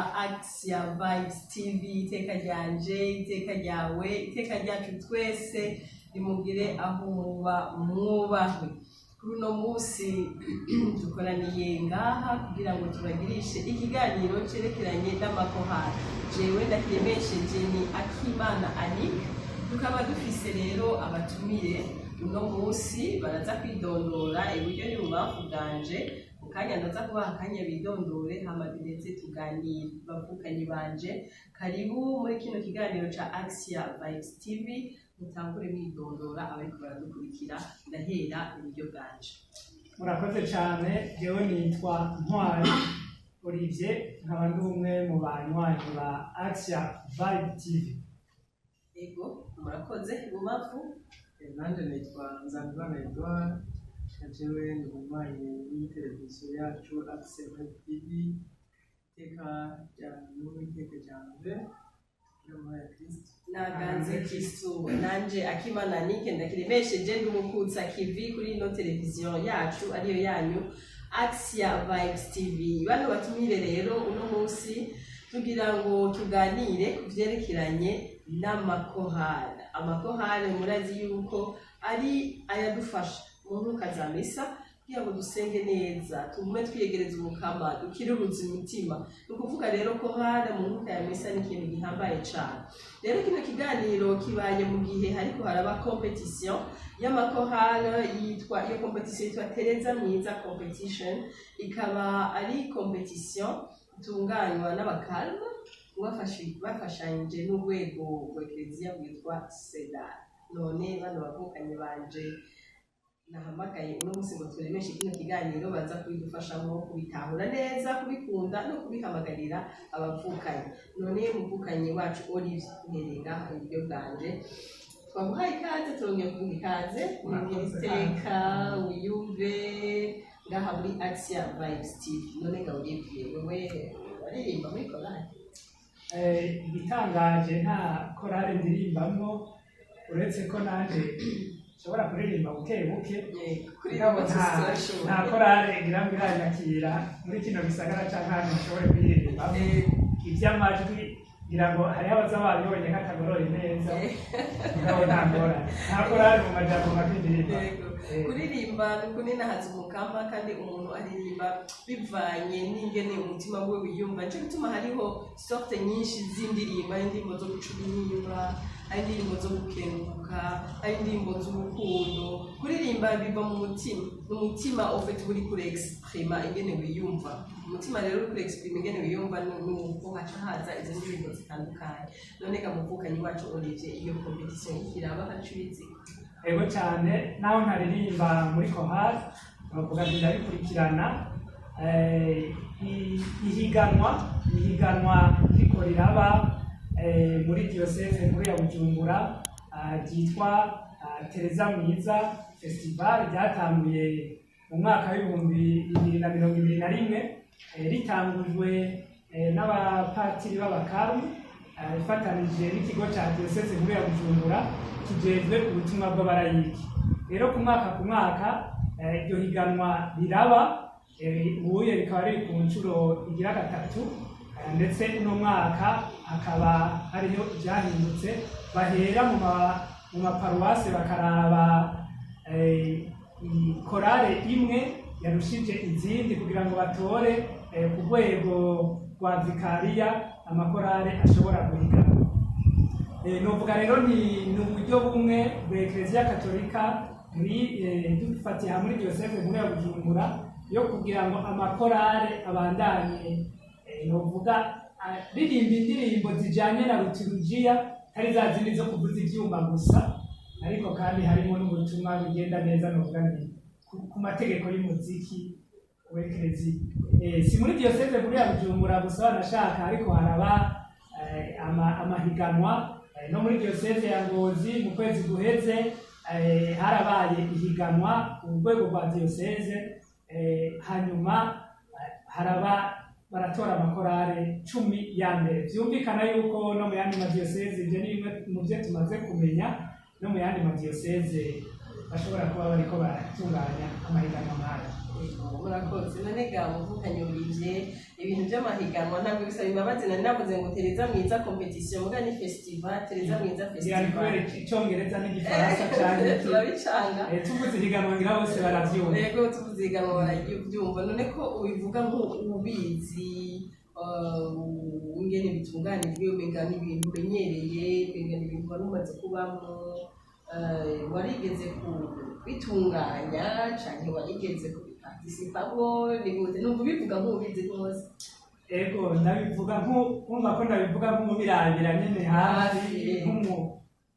Ba Axia Vibes TV. Iteka ryanje, iteka ryawe, iteka ryacu twese rimugire aho muba, mwubahwe. Kuri uno munsi dukoraniye ngaha kugira ngo tubagirishe ikiganiro cerekeranye n'amakorali. Jewe ndakiremesheje ni Akimana Anik. Tukaba dufise rero abatumire uno munsi, baraza kwidondora iburyo n'ibubamfu bwanje. Mu kanya ndaza kubaha akanya bidondore, hama duheze tuganire. Bavukanyi banje, karibu muri kino kiganiro ca Axia Vibes TV. Mutangure mwidondora abariko baradukurikira. Ndahera iburyo bwanje. Murakoze cyane. Jewe nitwa Ntwari Olivier, nkaba ndi umwe mu banywanyi ba Axia Vibe TV. Ego, murakoze. Ibubamfu? Nanjye nitwa Nzabimana Edouard, na jewe ni umunywanyi w'iyi televiziyo yacu Axia Vibe TV. Iteka ryanyu, iteka ryanje, tugira ya Kristo. Naganze Kristo. Nanje Akimana Nike ndakiremesheje, ndi umukutsa kivi kuri ino televiziyo yacu ariyo yanyu Axia Vibes TV. Bano batumire rero uno munsi tugira ngo tuganire ku vyerekeranye n'amakorali. Amakorali murazi yuko ari ayadufasha mu nkuka za misa kugira ngo dusenge neza, tugume twiyegereza Umukama, dukiruruza imitima. Ni ukuvuga rero korale mu nkuka ya misa ni ikintu gihambaye cane. Rero kino kiganiro kibaye mu gihe hariko haraba compétition y'amakorale yitwa, iyo compétition yitwa Tereza Mwiza Competition, ikaba ari compétition itunganywa n'abakalme bafashanyije n'urwego rwa Ekereziya rwitwa SEDAR. None bano bavukanye banje nahamagaye uno munsi ngo turemeshe kino kiganiro, baza kubidufashamo kubitahura neza, kubikunda no kubihamagarira abavukanyi. None muvukanyi wacu Olivier, uhereye ngaha iburyo bwanje, twaguhaye ikaze, turongeye kuvuga ikaze. Murakoze. Iteka wiyumve ngaha muri Axia Vibes TV. None ga Olivier, wewe waririmba muri korali? Igitangaje nta korale ndirimbamwo, uretse ko nanje nshobora kuririmba buke buke. Kuririmba Mugabo nta korale ngira ngo iranyakira muri kino gisagara canke ahantu nshobore kuyiririmbamwo. Ivy'amajwi ngira ngo hariho abaza babibonye ko atagoroye neza, mugabo nta ngorane, nta korale mu majambo mabi ndirimba. Yego. Kuririmba ni kuninahaza Umukama, kandi umuntu aririmba bivanye n'ingene umutima we wiyumva. Nico gituma hariho sorte nyinshi z'indirimbo: hari indirimbo zo guca intimba, hari indirimbo zo gukenguruka, hari indirimbo z'urukundo. Kuririmba biva mu mutima, ni umutima ufite uri kurexprima ingene wiyumva. Umutima rero uri kurexprima ingene wiyumva, nuko haca haza izo ndirimbo zitandukanye. None ga muvukanyi wacu Olivier, iyo compétition ikiraba haca ubizi? Ego cyane, naho ntaririmba muri korali, bavuga nti ndabikurikirana. Ihiganwa riko riraba muri diyoseze nkuru ya Bujumbura, ryitwa Tereza Mwiza Festival, ryatanguye mu mwaka w'2021, ritangujwe n'abapatiri b'abakaru ifatanije n'ikigo ca diyoseze nkuru ya Bujumbura kijejwe ubutumwa bw'abarayiki. Rero ku mwaka ku mwaka iryo higanwa riraba, ubuye rikaba riri ku nshuro igira gatatu, ndetse uno mwaka hakaba hariho ivyahindutse. Bahera mu maparuwase bakaraba korale imwe yarushije izindi kugira ngo batore ku rwego rwa vikariya amakorale ashobora guhiganwa. Novuga rero ni uburyo bumwe bwa Ekereziya Katolika muri dufatiye hamwe muri diyoseze nkuru ya Bujumbura yo kugira ngo amakorale abandanye, novuga aririmba indirimbo zijanye na liturujia, atari za zindi zo kuvuza ivyuma gusa, ariko kandi harimo n'ubutumwa bugenda neza, novuga nti ku mategeko y'umuziki w'Ekereziya. Si muri diyoseze nkuru ya Bujumbura gusa, banashaka ariko haraba amahiganwa no muri diyoseze ya Ngozi. Mu kwezi guheze harabaye ihiganwa ku rwego rwa diyoseze, hanyuma haraba baratora amakorale 10 ya mbere. Vyumvikana yuko no mu yandi madiyoseze, ivyo ni bimwe mu vyo tumaze kumenya, no mu yandi madiyoseze. bashobora kuba bariko baratunganya amahiganwa nk'aya. Murakoze. None ga muvukanye Olivier, ibintu by'amahiganwa ntabwo bisaba imbabazi. Nari navuze ngo Tereza Mwiza compétition, muga ni festival Tereza Mwiza Ngira ni Festival. Kubera icongereza n'igifaransa canke iki. Turabicanga. Tuvuze ihiganwa ngira bose baravyumva. Yego, tuvuze ihiganwa barabyumva. None ko ubivuga nk'ubizi, ingene bitunganijwe, umenga ni ibintu umenyereye, umenga ni ibintu wari umaze kubamwo, warigeze kubitunganya canke warigeze kubiparticipamwo? Ni gute? Numva ubivuga nk'ubizi rwose. Ego, ndabivuga nkumva ko ndabivuga nk'umubirabira nyene hafi, Hafi.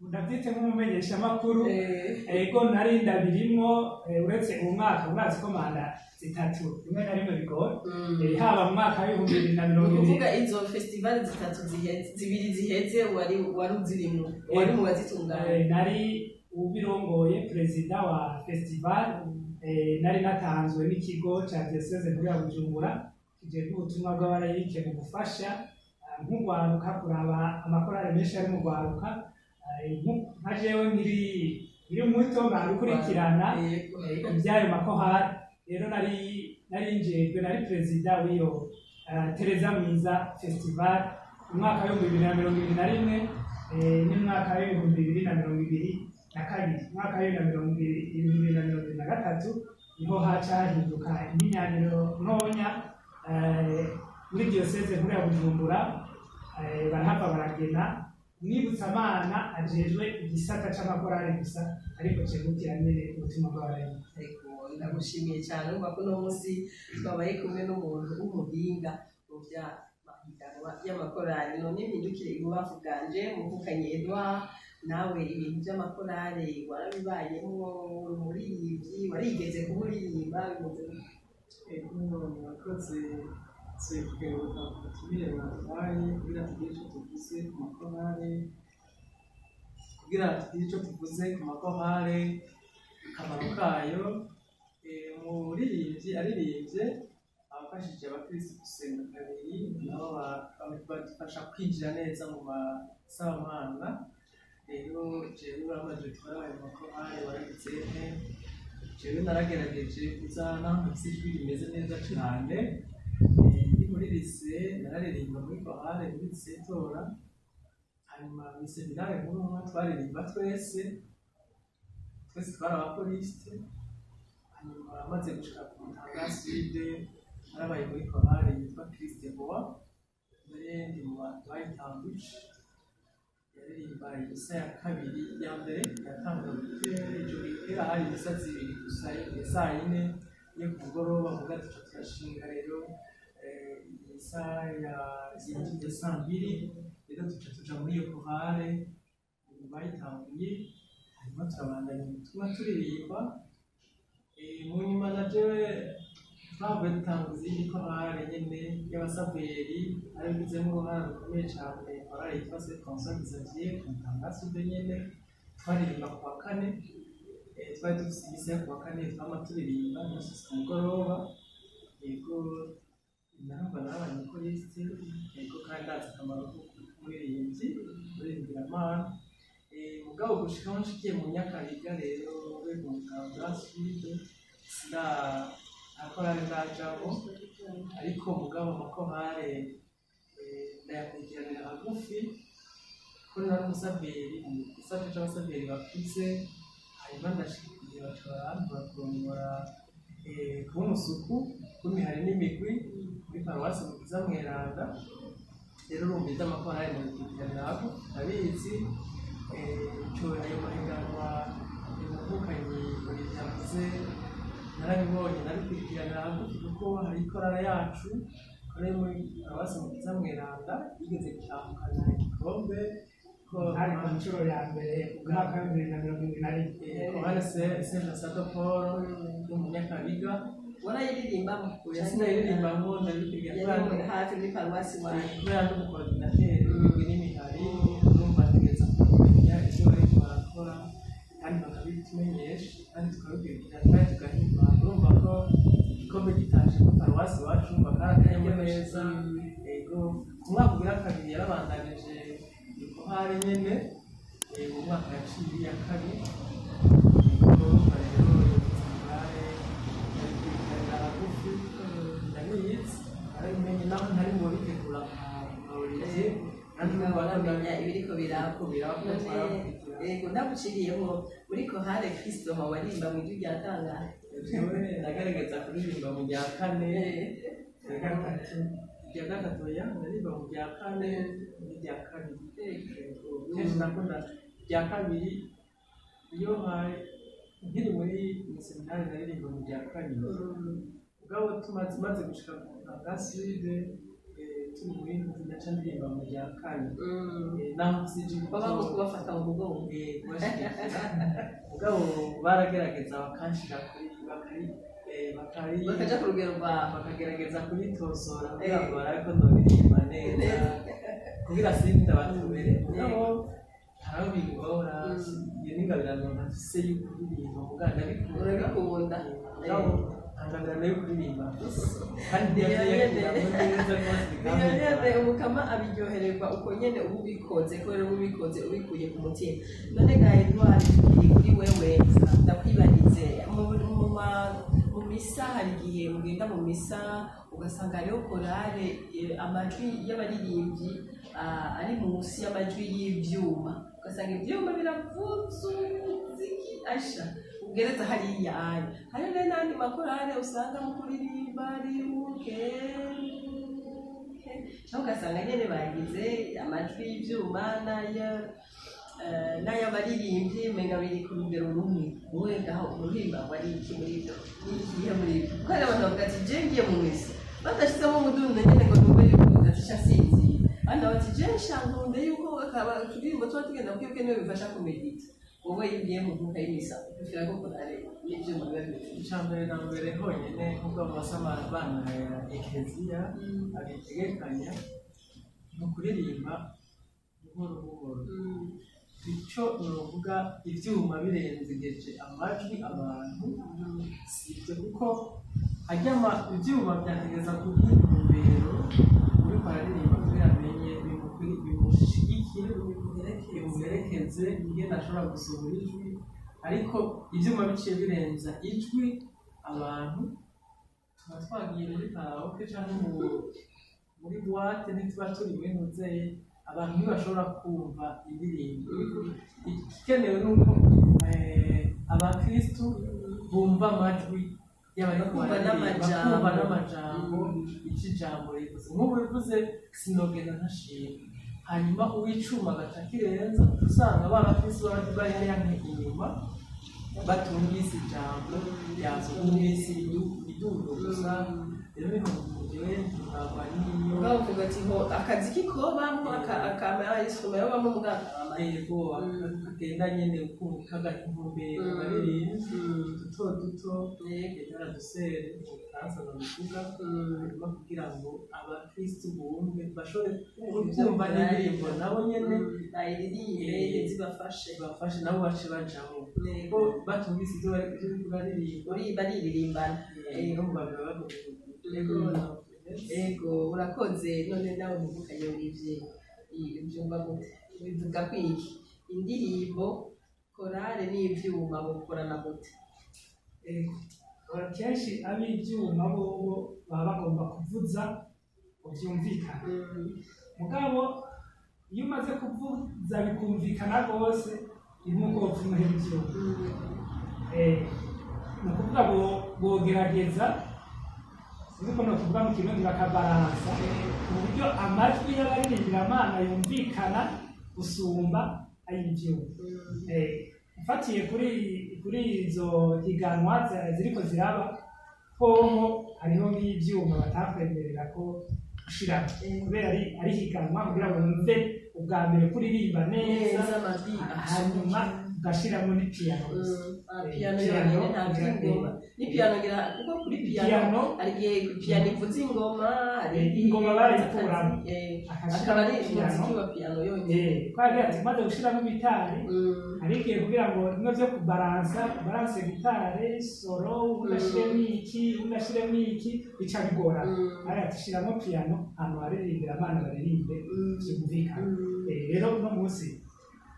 Ndabyite nk'umumenyeshamakuru. Ego, nari ndabirimwo, uretse uwu mwaka urazi ko manda zitatu rimwe na rimwe bigora. Haba mu mwaka w'ibihumbi bibiri na Ni mirongo ibiri ukuvuga izo festival zitatu ziheze, zibiri ziheze, wari uzirimwo, wari mu bazitunganya? Nari ubirongoye, perezida wa festival. Nari natanzwe n'ikigo ca diocèse nkuru ya Bujumbura kijejwe ubutumwa bw'abarayike mu gufasha nk'urwaruka kuraba amakorali menshi ari mu rwaruka. Nka jewe nkiri muto nkabikurikirana iby'ayo makorali. Rero nari njejwe, nari perezida w'iyo Tereza Mwiza Festival mu mwaka w'2021 n'umwaka w'2022. Umwaka w'ibihumbi 2023 niho haca hahinduka imyinyanyiro ntonya muri diocèse nkuru ya Bujumbura, barahava baragena umwibutsamana ajejwe igisata c'amakorali gusa, ariko cegukira nyene ubutumwa bw'abarayike. Ariko ndagushimiye cyane. Urumva ko uno munsi twabaye kumwe n'umuntu w'umuhinga mu by'amahiganwa y'amakorali. None mpindukire ibubafu bwanje, muvukanye Edouard, nawe ibintu by'amakorali warabibayemo, uri umuririmbyi, warigeze kuba uririmba, bimeze gute? Ego, murakoze. Kugaruka ku butumire baduhaye kugira tugire icyo tuvuze ku makorale, kugira tugire icyo tuvuze ku makorale, akamaro kayo. Umuririmbyi aririmbye abafashije abakirisitu gusenga kabiri, nabo badufasha kwinjira neza mu basabamana. Rero jewe uramaze twarabaye mu makorale, waragize nte? Jewe naragerageje kuza naho mfise ijwi rimeze neza cane. Ndi muri lycée nararirimba muri chorale muri lycée Tora, hanyuma mw'iseminari nkuru umwe twaririmba twese, twese twari abachoristes. Hanyuma maze gushika ku Mutanga Sud narabaye muri chorale yitwa Christ Roi, mbere ndi mu bantu bayitanguje. Yaririmba imisa ya kabiri, ya mbere yatanga ico gihe kera hari imisa zibiri gusa, ya saa yine yo ku mugoroba, muga tuca turashinga rero imisa ya saa mbiri. Rero tuca tuja muri iyo chorale bayitanguye, hanyuma turabandanya ubutumwa turirimba. Mu nyuma na jewe twavuye dutanguza iyindi chorale nyene y'abasaveri, arabigizemo uruhara rukomeye cane, chorale yitwa Saint François Xavier ku Mutanga Sud nyene. Twaririmba ku wa kane, twari dufise imisa yo ku wa kane, twama turirimba imisi ku mugoroba. Yego, narumva narabaye umuchoriste, yego, kandi ndazi akamaro k'umuririmbyi uririmbira Imana. Mugabo gushika aho nshikiye mu Nyakabiga rero rwego Mutanga Sud sinda nta korale ndajamwo, ariko mugabo amakorale ndayakurikiranira hagufi ko nari umusaveri mu gisata c'abasaveri bakuze. Hanyuma ndashika igihe baca barantura kurongora, kuba umusuku w'imihari n'imigwi muri paruwasi Mukiza Mweranda. Rero urumva ivy'amakorale ndabikurikiranira hagufi, ndabizi. Ico ayo mahiganwa umuvukanyi Olivier yavuze narabibonye, nabikurikirana hagufi, kuko hari ikorale yacu, korale muri paruwasi Mukiza Mweranda yigeze gutahukana igikombe ko Hari ku nshuro ya mbere mu mwaka w'2021. Chorale Saint Vincent de Paul yo mu Nyakabiga. Warayiririmbamo? Oya, sinayiririmbamo, ndabikurikirana Yari kubera hafi muri paruwasi wawe. Kubera ndi umucoordinateur w'imigwi n'imihari, urumva ntegereza kumenya ivyo bariko barakora kandi bakabitumenyesha kandi tukabikurikirana kandi tugahimbara. Urumva ko igikombe gitashe kuri paruwasi iwacu, urumva kari akanyamuneza. Ego, ku mwaka ugira kabiri yarabandanije ikohare nyene, mu mwaka yaciye iya kabiri. Ego. Urumva rero iyo festival ndayikurikirana hagufi, ndabizi, narabimenye naho ntari mu babitegura nka Olivier, kandi Mugabo urumva ko baramenya ibiriko biraba. birako biraba kuko None twarakurikirana. yego, ndaguciriyemo, muri chorale Kristo waririmba mu ijwi rya kangahe? Jewe ndagerageza kuririmba mu rya kane. Gatatu. Irya gatatu ya ndaririmba mu rya kane n'irya kabiri. Yego, kenshi nakunda irya kabiri. Iyo nkiri muri mu seminari naririmba mu rya kabiri, mugabo tumaze maze gushika nka sud, turi muri naca ndirimba mu rya kane. Naho sije Baba ngo kubafata mu mugongo. Kubashigikira, mugabo baragerageza bakanshira kuri bakari bakari Bakaja ku rugero rwawe. Bakagerageza kubitosora kugira ngo barabe ko ndoririmba neza, kugira sindi ndabatubere, mugabo haraho bingora. Iyo ni ingabirano ntafise yo kuririmba, mugabo ndabikunda. Urabikunda. Mugabo nta ngabirano yo kuririmba mfise, kandi Niyo ndavyiyakiramo nyene. neza rwose. Niyo nyene. Bikampimbara. Umukama abiryohererwa uko nyene uba ubikoze, kubera uba ubikoze ubikuye ku mutima. None ga Edouard, tukiri kuri wewe, ndakwibarize mu misa, hari igihe mugenda mu misa ugasanga hariho korale, amajwi y'abaririmbyi ari munsi y'amajwi y'ivyuma, ugasanga ivyuma biravuza umuziki asha ugereza hariya anya. Hari rero n'andi makorale usanga mu kuririmba ari buke buke, cyangwa ugasanga nyene bagize amajwi y'ivyuma n'ay'abaririmbyi umenga biri ku rugero rumwe. Wowe ngaho uririmba ngo ari iki muri ibyo? Ni ikihe muri ibyo? Kuko hari abantu bavuga ati: "Je ngiye mu misa badashizemo umudundo nyene ngo numve yuko ndacisha sinzira." Abandi bati: "Je nshankunde yuko akaba uturirimbo tuba tugenda buke niyo bifasha kumedita." Wowe iyo ugiye mu nkuka y'imisa ushirako korale n'ivyuma biba bimeze? Icya mbere na mbere honyine, nk'uko amasama abana ya ekereziya abitegekanya, ni ukuririmba buhoro buhoro. Icyo nuvuga, ibyuma birenzegeje amajwi abantu, si ibyo, kuko ajyama ibyuma byategereza kugira intumbero uriko araririmba kugira amenye bimushigikire, bimuherekeze ingene ashobora gusohora ijwi. Ariko ibyuma biciye birenza ijwi abantu, tuba twagiye muri karaoke cyangwa muri boîte, ntituba turi muri ntuzeyi, abantu ntibashobora kumva indirimbo. Igikenewe ni uko abakristu bumva amajwi y'abariko Bakumva bararirimba, n'amajambo. Bakumva n'amajambo, icyo ijambo rivuze. Nk'ubu bivuze "sinogenda ntashima", hanyuma uw'icuma agaca kirenza, usanga ba bakristu baba bari hariya inyuma batumvise ijambo yakumvise idundo gusa. Rero niho jewe ntabwo niyo. Mugabo uvuga ati ho akazi kikobamwo akama instrument yobamwo mugabo. Yego, kagenda nyene ukumva kagaha intumbero baririmbyi duto duto, dusere mu Bufaransa babivuga, hanyuma kugira ngo abakristu bumve, bashobore kumva n'indirimbo nabo nyene. Bayiririmbe zibafashe. Bafashe nabo bace bajamo, kuko batumvise ibyo bari ibyo uriko uraririmba. Uri baririmbana. Urumva biba bagoye. Ego, urakoze. None nawe muvukanye Olivier, ubyumva gute? Bivuga kwiki? Indirimbo, korale n'ivyuma bukorana gute? Kenshi ab'ibyuma bobo baba bagomba kuvuza ngo byumvikane, mugabo iyo umaze kuvuza bikumvikana rwose, ni nk'uko wopfuma ibyuma. Ni ukuvuga bogerageza, sinzi ko nokivuga mu Kirundi, bakabaransa ku buryo amajwi y'abaririmbira yumvikana gusumba ay'ivyuma. Mfatiye kuri izo higanwa ziriko ziraba hoho, hariho nk'ivyuma batakwemerera ko gushiramo kubera ari higanwa, kugira ngo wumve ubwa mbere kuririmba neza, neza amajwi, hanyuma ugashiramo n'ipiyano gusa. Piano Piano, yonyene nta vy'ingoma, ni piano ngira, kuko kuri piano piano hari igihe piano ivuza ingoma, hari igihe Ingoma barayikuramo. Akaba ari Akashiramo umuziki piano. wa piano yonyene. Ko yagira ati maze gushiramo gitari, hari igihe kugira ngo bimwe vyo kubaransa, kubaranse gitare solo, ubundi ashiremo iki, ubundi ashiremo iki, bica bigorana. Ari ati: "Shiramo piano, hama abaririmbira abana baririmbe vyumvikana." Rero uno munsi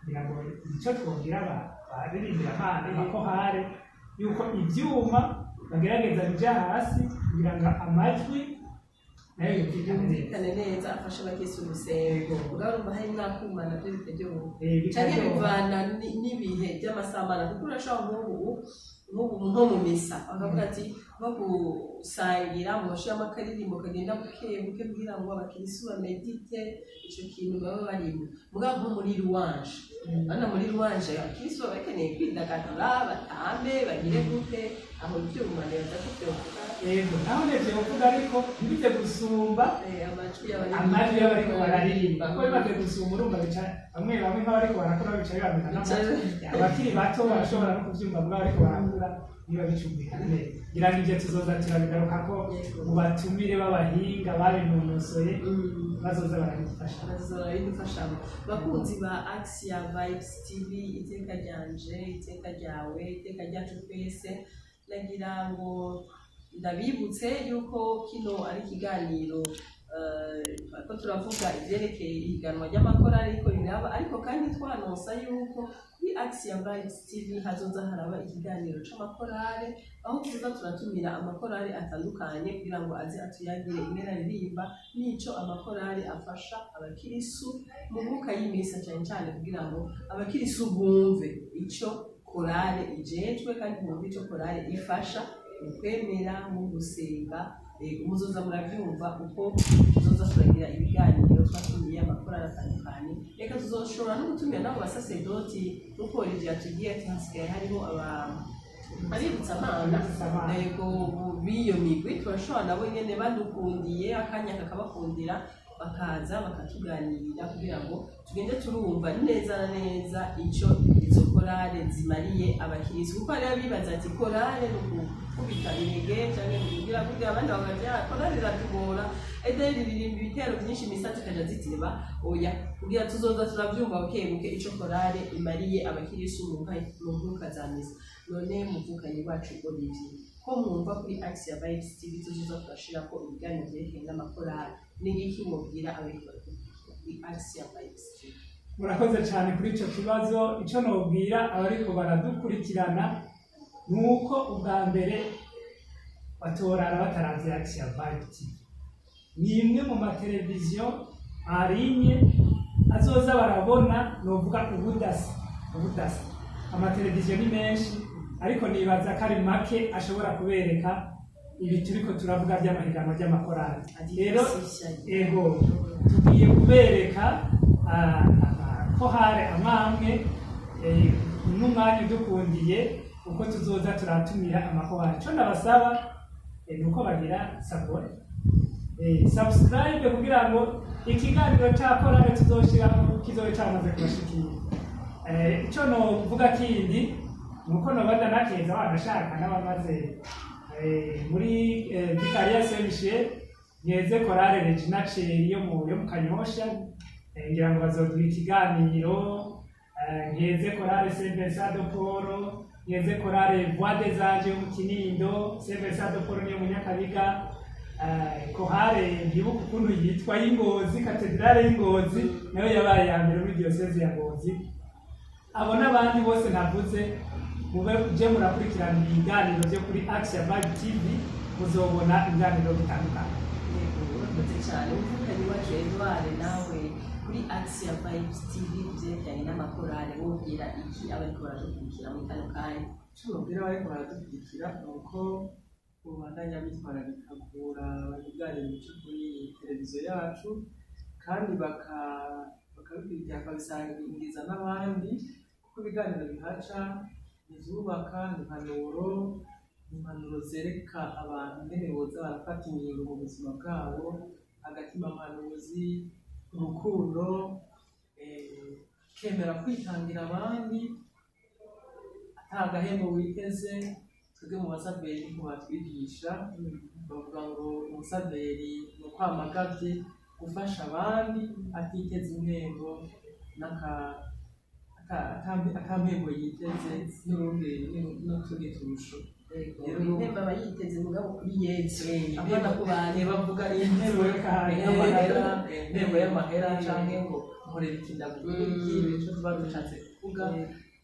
ngira ngo nico twobwira Abaririmbira Imana, amakorale, yuko ivyuma bagerageza bija hasi kugira ngo amajwi nayo yumvikane neza. Yumvikane neza, afashe abakirisitu gusenga. Yego. Mugabo urumva hari n'akuma navyo bikaryoha Bikaryoha. Canke bivana n'ibihe by'amasamana, kuko urashobora nk'ubu nko mu misa bakavuga ati nko gusangira mushiramo akaririmbo kagenda buke buke kugira ngo abakirisitu bamédite ico kintu baba barimo. Mugabo nko muri louange, bana muri louange abakirisitu baba bakeneye kwidagadura, batambe, bagire gute, aho ivyuma nibaza ko vyovuga. Yego, naho nevyo uvuga, ariko ntibize gusumba amajwi y'abariko amajwi y'abariko bararirimba, kuko bimaze gusumba urumva bica bamwe bamwe nk'abariko barakora bica bibamena n'amatwi. Abakiri bato barashobora no kuvyumva, mugabo bariko barakura niba bicumvikana neza. Ngira ngo ivyo tuzoza turabigarukako mu batumire b'abahinga babinonosoye, bazoza barabidufasha. Bazoza barabidufashamo. Bakunzi ba Axia Vibes TV, iteka ryanje, iteka ryawe, iteka ryacu twese, nagira ngo ndabibutse yuko kino ari ikiganiro ko turavuga ivyerekeye ihiganwa ry'amakorali ariko riraba, ariko kandi twanonsa yuko kuri Axia Vibes TV hazoza haraba ikiganiro c'amakorale, aho tuza turatumira amakorali atandukanye kugira ngo aze atuyagire ingene aririmba n'ico amakorali afasha abakirisu mu mwuka y'imisa, cane cane kugira ngo abakirisu bumve ico korale ijejwe kandi bumve ico korale ifasha mu kwemera, mu gusenga. Yego, muzoza muravyumva uko tuzoza turagira ibiganiro twatumiye amakorali atandukanye. Reka tuzoshobora no gutumira n'abo basasedoti, nk'uko Olivier yatubwiye ati hasigaye hariho abibutsamana. Abibutsamana. Yego, b'iyo migwi turashobora nabo nyene badukundiye akanya kakabakundira bakaza bakatuganirira kugira ngo tugende turumva neza na neza ico izo korale zimariye abakirisitu, kuko hariho abibaza ati korale ni ukukubita intege canke kugira kugira, abandi bakavuga ati: "Ah, korale iratugora, ederi ririmba ibitero vyinshi, imisatsi ikaja ziteba." Oya, kugira tuzoza turavyumva buke buke ico korale imariye abakirisitu mu nkuka za misa. None muvukanyi wacu Olivier, ko mwumva kuri Axia Vibes TV tuzoza turashirako ibiganiro vyerekeye n'amakorali, ni igiki wobwira abariko baradukurikira kuri Axia Vibes TV? Murakoze cyane kuri icyo kibazo. Icyo nobwira abariko baradukurikirana ni uko ubwa mbere batorara bataravye Axia Vibe TV. Ni imwe mu mateleviziyo arinye azoza barabona novuga ubudasa. Ubudasa, amateleviziyo ni menshi, ariko nibaza ko ari make ashobora kubereka ibi turiko turavuga by'amahiganwa ry'amakorali. Rero ego, tugiye kubereka amakorale amwe n'umwanya udukundiye uko tuzoza turatumira amakorale. Ico ndabasaba ni uko bagira s'abonner, subscribe, kugira ngo ikiganiro ca korale tuzoshiramo kizobe camaze kubashikira. Ico novuga kindi ni uko noba nakeza wanashaka n'abamaze muri Vicariat Saint Michel, nkeze korale Regina Ceri yo mu Kanyosha, ngira ngo bazoduha ikiganiro, nkeze korale Saint Vincent de Paul, nkeze korale Voix des Anges yo mu Kinindo, Saint Vincent de Paul niyo mu Nyakabiga, korale ntibuka ukuntu yitwa y'Ingozi, katedrale y'Ingozi nayo yabaye ya mbere muri diyoseze ya Ngozi. Abo n'abandi bose navuze, mube je murakurikirana ibiganiro byo kuri Action Vibe TV, muzobona ibiganiro bitandukanye. Yego, urakoze cyane umuvukanyi wacu Edouard. Nawe kuri Axia Vibes TV ku byerekeranye n'amakorale wobwira iki abariko baradukurikira muri kano kanya? Icyo babwira abariko baradukurikira ni uko babandanya bitwararika kuraba ibiganiro bica kuri televiziyo yacu, kandi bakabikurikira, bakabisangiza n'abandi, kuko ibiganiro bihaca ni ivyubaka, ni impanuro, ni impanuro zereka abantu ingene boza barafata ingingo mu buzima bwabo, agatima mpanuzi, urukundo, kemera kwitangira abandi ata gahembo witeze. Twebwe mu basaveri niko batwigisha, bavuga ngo umusaveri ni ukwama agavye gufasha abandi atiteze impembo ata mpembo yiteze n'urundi n'utundi turusho. Impembo aba yiteze mugabo kuri Yesu, abona ku bantu. Bavuga impembo y'amahera, impembo y'amahera canke ngo nkorera iki, ndagukora iki, nico tuba dushatse kuvuga.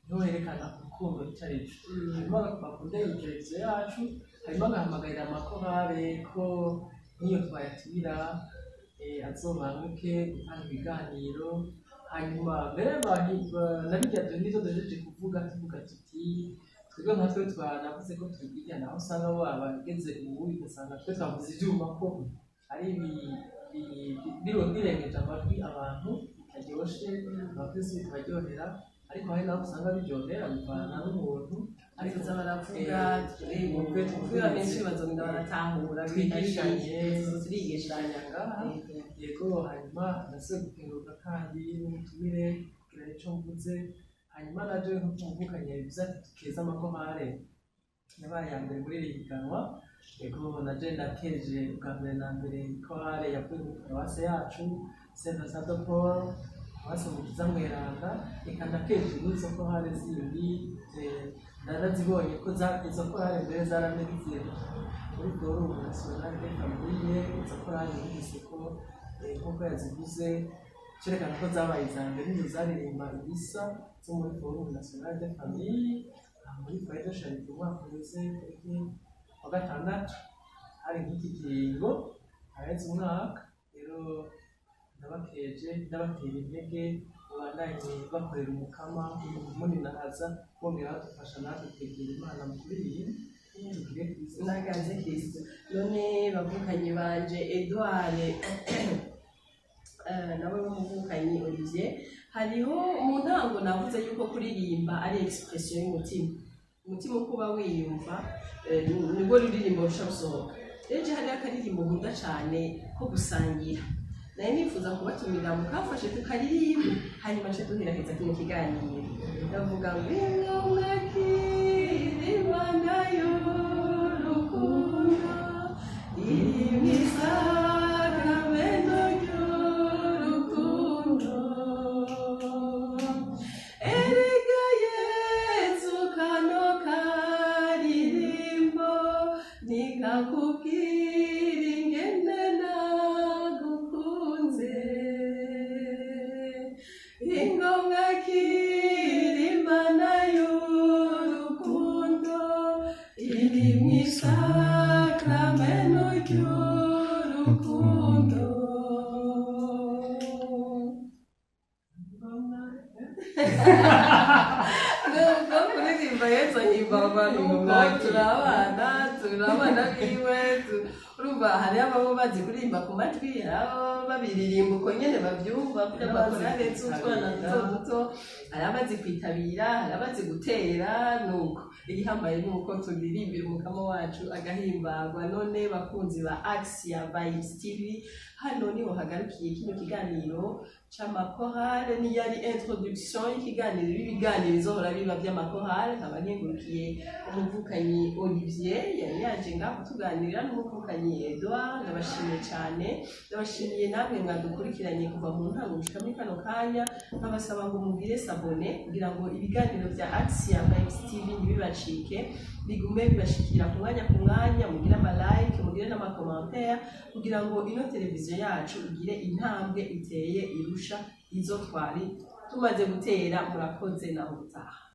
Niho herekana urukundo icyo ari cyo. Hanyuma bakunda iyi televiziyo yacu, hanyuma agahamagarira amakorale ko nk'iyo twayatumira azobanguke gutanga ibiganiro. Hanyuma mbere na bijya nivyo duhejeje kuvuga, tuvuga tuti twebwe nka twe twanavuze ko tubirya, naho usanga bo abageze ubu ugasanga twe twavuze ivyuma ko ari birengeje amajwi abantu, bitaryoshe, abakristo bitabaryohera, ariko hari naho usanga biryohera, bivana n'umuntu. Ariko baravuga Twumve, kubera benshi bazogenda baratahura. Twigishanye. Turigishanya. Ngaha, yego. Hanyuma ndasubiye gukenguruka kandi n'ubutumire kugira ico mvuze. Hanyuma naje nko muvukanye bivuze ati tukeze amakorale yabaye iya mbere muri iri higanwa. Yego, naje ndakeje bwa mbere na mbere ikorale yavuye muri paruwase yacu Saint Vincent de Paul, paruwase Mukiza Mweranda. Reka ndakeje n'izo korale zindi, narazibonye ko izo korale mbere zarameze muri Forum National de Famille. Izo korale numvise ko nk'uko yazivuze, cerekana ko zabaye iza mbere, nizo zaririmba ibisa zo muri Forum National de Famille aha muri Foyer de Charité umwaka uheze, tariki wa gatandatu, hari nk'iki kiringo haraheze umwaka. Rero ndabakeje, ndabatera intege, babandanye bakorera Umukama muninahaza, bongera badufasha natwe kwegera Imana mu kuririmba. Tugire Kristo. Nagaze Kristo. None bavukanyi banje, Edouard nawe w'umuvukanyi Olivier, hariho mu ntango navuze yuko kuririmba ari expression y'umutima. Umutima uko uba wiyumva, nibwo ruririmbo rusha gusohoka. Rero je hariho akaririmbo nkunda cane ko gusangira, nari nifuza kubatumira mukafashe tukaririmba, hanyuma nce duheraheza kino kiganiro. Ndavuga ngo inkomwakira Imana y'urukundo iri mu isakamento ry'urukundo. Erega Yezu, kano karirimbo nikakubwira ingene nagukunze. Ingomwa kira Imana y'urukundo iri mu isakamento ry'urukundo. Nubwo kuririmba Yesu ahimba abantu, nuko turi abana biwe. Urumva hariho ababa bazi kuririmba ku majwi, hari ababa babiririmba uko nyene bavyumva kugira bakorane utwana duto duto, hari abazi kwitabira, hari abazi gutera. Nuko igihambaye ni uko turirimbira Umukama wacu agahimbagwa. None bakunzi ba Axia Vibes TV, hano niho hagarukiye kino kiganiro c'amakorale. Niyari introduction y'ikiganiro, y'ibiganiro bizohora biba vy'amakorale. Nkaba nkengurukiye umuvukanyi Olivier yari yaje ngaho kutuganirira n'umuvukanyi Edouard. Ndabashimiye cyane, ndabashimiye namwe mwadukurikiranye kuva mu ntango gushika muri kano kanya. Nkabasaba ngo mugire s'abonner kugira ngo ibiganiro vya Axia Vibes TV ntibibacike, bigume bibashikira ku mwanya ku mwanya. Mugire ama like, mugire n'ama commentaire kugira ngo ino televiziyo yacu igire intambwe iteye irusha izo twari tumaze gutera. Murakoze, naho gutaha.